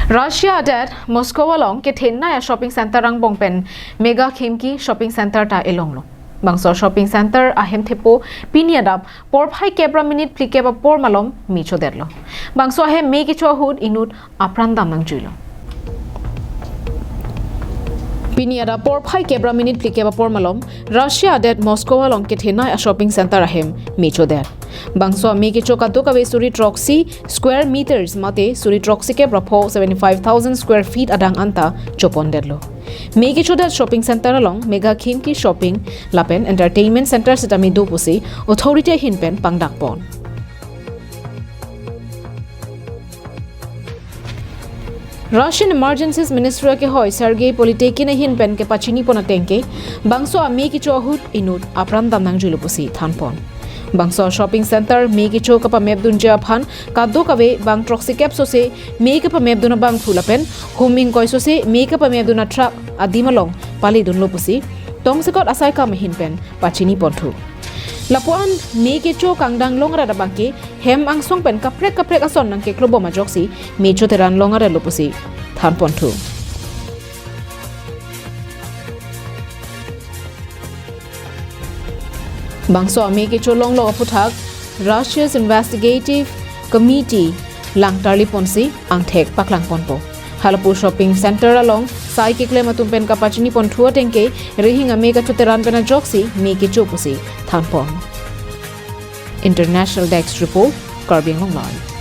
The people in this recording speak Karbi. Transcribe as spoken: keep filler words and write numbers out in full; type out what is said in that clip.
Russia adet Moscow along kethenei a-shopping center angbong pen Mega Khimki shopping center ta elonglo. Bangso shopping center ahem thepo pini adap porphai kep ra minute phlikep apor malom me chodetlo. Bangso ahem me kecho ahut inut apran dam nangjuilo. Pini adap porphai kep ra minute phlikep apor malom Russia adet Moscow along kethenei a-shopping center ahem me chodet. Bangso ame kecho kadokave suri throksi square meters mate suri throksi kep ra pho, seventy five thousand square feet adang anta chopondetlo. Me kechodet shopping center along Mega Khimki shopping lapen entertainment center sitame do pusi authority ahin pen pangdakpon. Russian Emergencies Ministry akehoi Sergei Politykin ahin pen kepachini pon atengke, bangso ame kecho ahut inut apran dam nangjuilo pusi thanpon. Bangso shopping center me kecho kapamepdunji aphan kadokave bang throksi kep sose me kapamepdun abangphu lapen hum ingkoi sose me kapamepdun a-truck adim along palidunlo pusi tongsekot asaikam ahin pen pachini ponthu. Lapuan me kecho kangdang long arat abangke hem angsong pen kaprek kaprek ason nangkeklobom ajoksi me choteran long arat lo pusi thanponthu. Bangso ame kecho longlok aphuthak Russia's Investigative Committee langtarli ponsi angthek paklang ponpo. Halapu shopping center along sai keklem atum pen kapachini ponthu atengke rihing ame kachoteran pen ajoksi me kecho pusi thanpon. International Desk Report, Karbi Anglong Live.